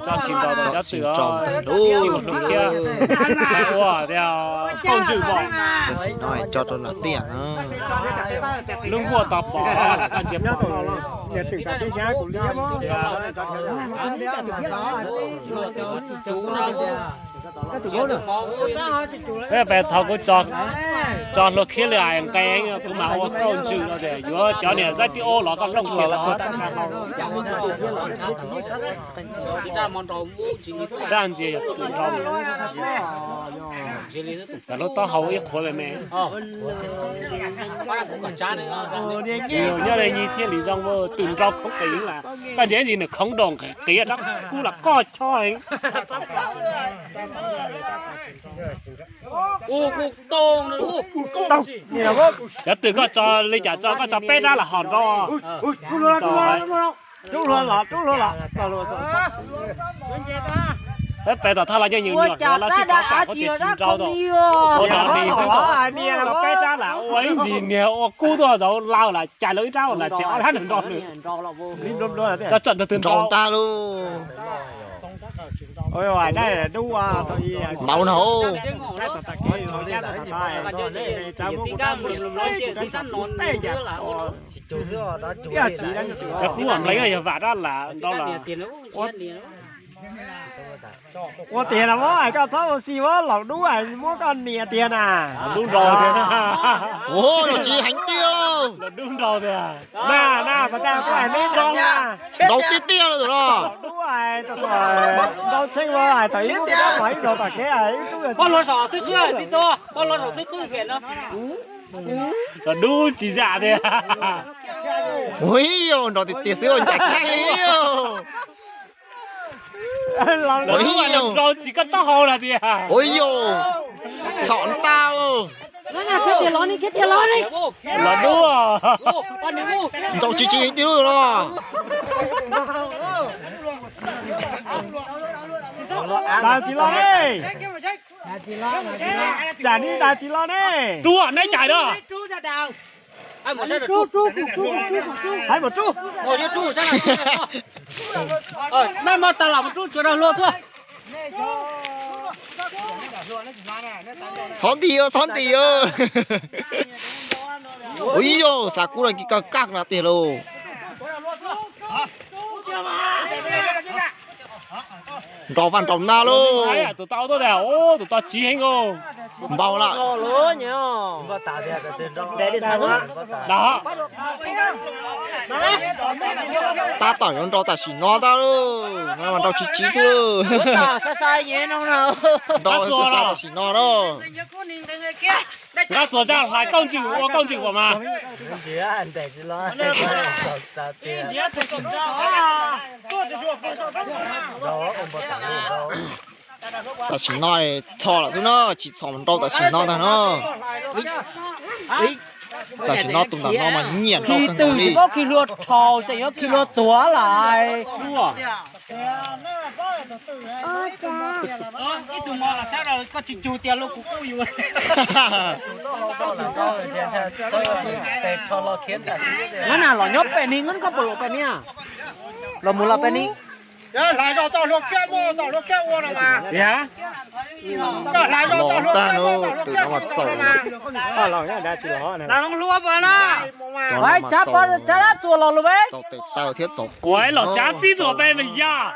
Tso sim nrau tau cov twm os, sim ua hluav thiab. Ua tias kauj ntswg pom. Tam sim no tso rau lam tiaj na. Lub nkuaj tau pom, koj ntsia pom no. Peb pem thaum kuv tso hluav khiab li hais nqe, kuv mam ua kauj ntswg no tias yuav cov niag zaib tib ob los koj looj kiag los. Dab ntsia yog twm nrau. Lub taub hau ib qhuav me me. Nyob li nyi thiaj li zoo, twm nrau khoov qis lawm. Koj ntsia ntsis nws khoov doos qias rab kub los koj choj heev. Cov twm koj tso li cas tso, koj tso peb rab los ho nrau. Peb pem tom thaj los nyob nws nyuam qhuav los sib rov kam kuv tias tsis nrau tau. Ua no ni xwb tau. Tso peb rab lam ua ib ntsis niag ua kub tuaj zaum law lam cais lawv ib rab lam tseem ob rab nrau nws. Tso tso ntawd twg nrau ntag lauj. Nrau na. Cov kub am nplees yog vam rab lam nrau los. Ua tiag no, koj txhob ua si, laus dub muab koj nias tiag na. Dub nrau tiag. Ua tsis heev tiag. Dub nrau tiag. Na na, pas tas kuv hais me nrau na. Nrau tiag tiag los. Dub hais, nrau tshee los hais thaum ib lub, ib zaug tom kev hais ib tub. Poj luag saum xwb qwb tib tug, poj luag saum xwb qwb kiag no. Los dub tsis zam tiag. Ui yog nrau tiag tiag xwb, ncaim tshee. Los dub, nrau tsis koj taub hau na tiag. Ui yog, txhom ntau. Los dub. Nrau tsis tsis tiag lub no. Tsis los ne. Tsam ni tas tsis los ne. Rub, neb cais da. Hais mus rub. Maj maj tas los mus rub tsuas dag hlua tuaj. Txhob nti, txhob nti. Ua ib yog xav kub no kis kawg kaj no tiag lauj. Nrau vaj nrau nag lauj. Tus tau tuaj tiag, tus tau tsiv heev os. Npau lawm. Tab tom yuav nrau tam sim no ntag lauj, no mas nrau tsis tsis xwb lauj. Nrau sai sai tam sim no lauj. Nkab txuas zaj hlais kauj ntswg ua kauj ntswg pom mas. Tam sim no txhos lawm xwb na, tsis txhos nrau tam sim no ntag no. Tam sim no tus ntawm no mas nyiam nrau kawg nkaus li. Khi hlua dhau, tseem yuav khi hlua tuag lawm. Ib tug mo los sab rau koj tsis cug tias luag kuv kuj yus. Nyob na los nyob pem ni, nyob koj puas los pem ni? Los mus los pem ni. Hlais zog tau hlua kiab, muab tau hlua kiab ua no mas. Koj hlais zog tau hlua kiab, muab tau hlua kiab ua no mas. Los hlua pem na. Tsab pov tsab dab txuas los lawm. Kuv los tsab tib txuas pem mas yog.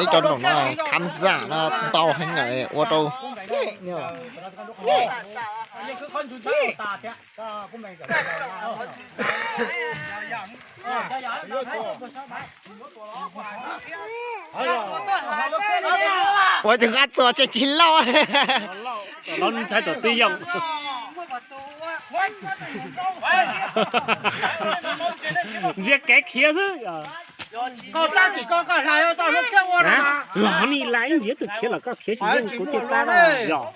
Ib co nraum no khab zam no ntau heev na ua rau. Ua tus nqa txuas tseem tsis lauj. Ntshai tom twb yooj. Ntsia kev khiav xwb. Los ni lais ib ntsis twg khiav los koj khiav tsis yeej kuv tiag tab yog.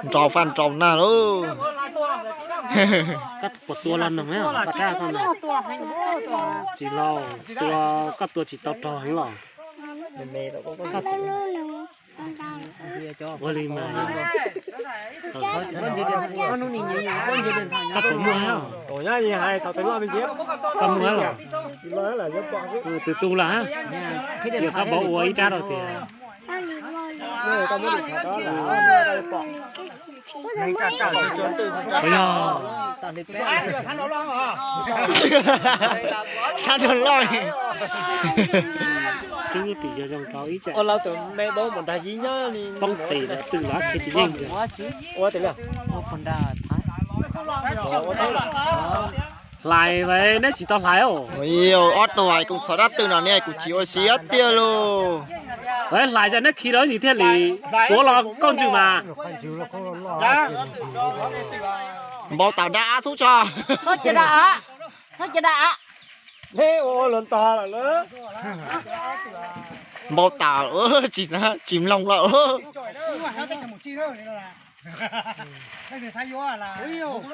Nrau faj nrau nag lauj. Koj puas tua los noog, tsis lauj, tua, koj tua tsis tau rog heev los. Ua li mas. Koj puas muaj? Koj muaj los? Tus tu los? Yog koj paub ua ib rab rau tias. Puas yog? Sab rog loj. Twb tim zoo zoo rau ib tsam. Poob tes lawm twb los khiav tsis yeej li. Hlais mas neb tsis tau hlais os. Ob tug hais koom txog dab twg no ne, kuv tsis ua si ob tiag lauj. Hlais zaj neb khi rau zis thiaj li tuav los koj ntswg mas. Npau taws da av xub tso. Npau taws, tsis mloog lawm.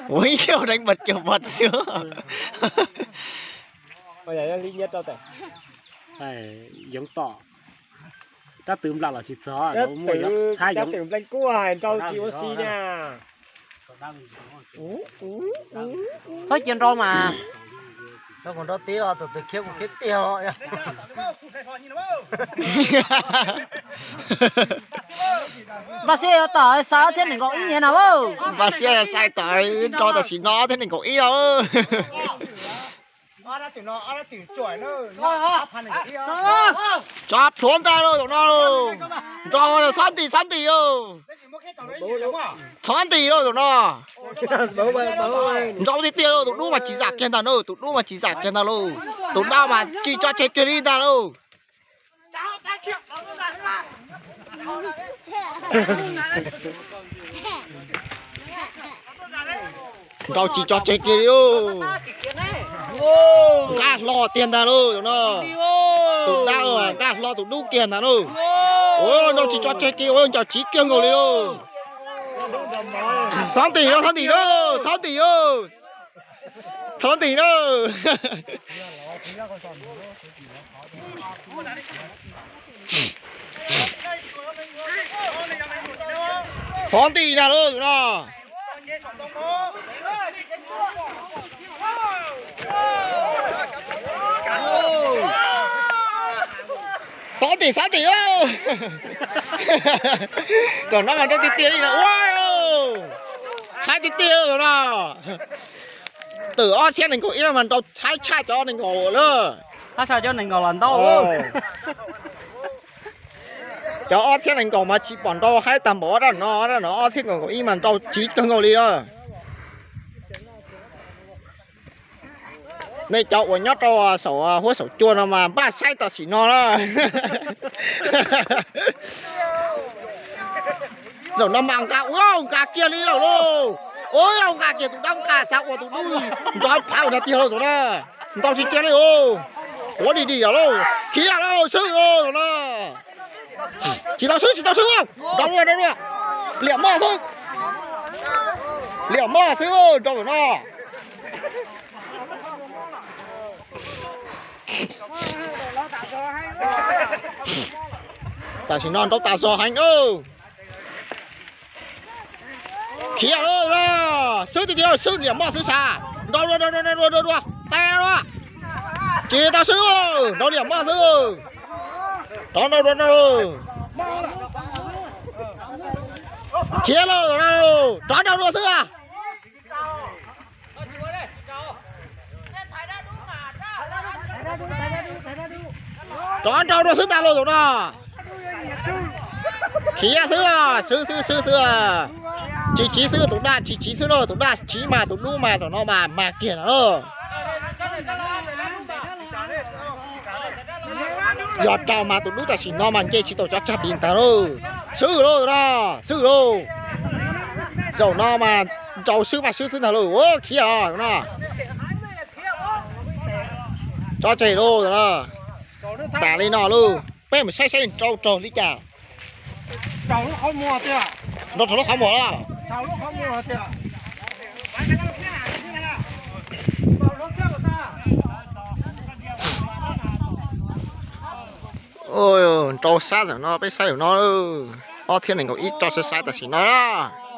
Ua ib siab deev npaj kiag npaj xwb. Yoov tom, tab twv nplam los tsis txog, muaj yoov txhab yoov. Npleeg kuj hais nrau tsis ua si na. Txhob cia nrau mas. Nrau tib los tus twg khiav kuv khiav tiag os. Npaj siab yuav tom xaus thiab nees nkaum ib nyiaj na. Npaj siab xaus tom nrau tam sim no thiab nees nkaum ib no. Tso plhuav ntag lauj tus no lauj. Nrau txhob ntim txhob ntim lauj. Txhob ntim lauj tus no. Nrau tiag tiag lauj, tus dub mas tsis zam kiag ntag lauj, tus dub mas tsis zam kiag ntag lauj. Tus dub mas tsis tso tseg kiag li ntag lauj. Nrau tsis tso tseg kiag li lauj. Nqaj hlo tiag ntag lauj tus no. Tus dub nqaj hlo tus dub kiag ntag lauj. Nrau tsis tso tseg kiag, ua ncaus tsiv kiag nkaus li lauj. Txhob ntim lauj, txhob ntim lauj, txhob ntim lauj. Txhob ntim lauj. Txhob ntim ntag lauj tus no. Txhob ntim, txhob ntim. Tus no mas nrau tiag tiag li no ua. Haib tiag tiag tus no. Twm ob txhiab nees nkaum ib no mas nrau haib tshaj cov nees nkaum lawm. Haib tshaj cov nees nkaum los ntau. Cov ob txhiab nees nkaum mas tsis pom nrau haib tag npaum dab no, dab no ob txhiab nees nkaum ib mas nrau tsiv kawg nkaus li os. Nej cov uas nyob rau saum huab saum cua no mas npaj saib tam sim no na. Zaum no mas nqa ua nqa kiag li lawm lauj. Ua nqa kiag tus dub nqa xav ua tus dub nrov phav ua no tiag lauj zaum na. Ntaus tsis kiag li os. Ua di di lawm lauj, khiav lauj, swb lauj zaum na. Tsis tau swb, tsis tau swb, nrau dua, nrau dua. Liam maj xwb. Liam maj xwb, nrau zaum no. Tam sim no nrau tas zog heev. Khiav lauj, swb tiag tiag, swb liam maj xwb sas. Nrau dua, nrau dua, nrau dua, nrau dua, tau dua. Tsis tau swb, nrau liam maj xwb. Rov nrau dua, nrau. Khiav lauj, rov nrau dua xwb. Rov nrau dua xwb ntag lauj tus no. Khiav xwb, swb xwb, swb xwb. Tsis tsiv xwb, tus daj tsis tsiv xwb lauj, tus daj tsiv mas tus dub mas zaum no mas mag kiag ntag lauj. Yog rau mas tus dub tam sim no mas nce tsis tau cov tsag tid ntag lauj. Swb lauj no, swb lauj. Zaum no mas nrau swb mas swb xwb ntag lauj, ua khiav no. Tso tseg lauj no. Tas li no lauj, peb mus saib saib nrau raug li cas. Nrau raug lub qhov muag los. Ua, nrau sab ntawm no, peb saib ntawm no, ob txhiab nees nkaum ib tso sai sai tam sim no na.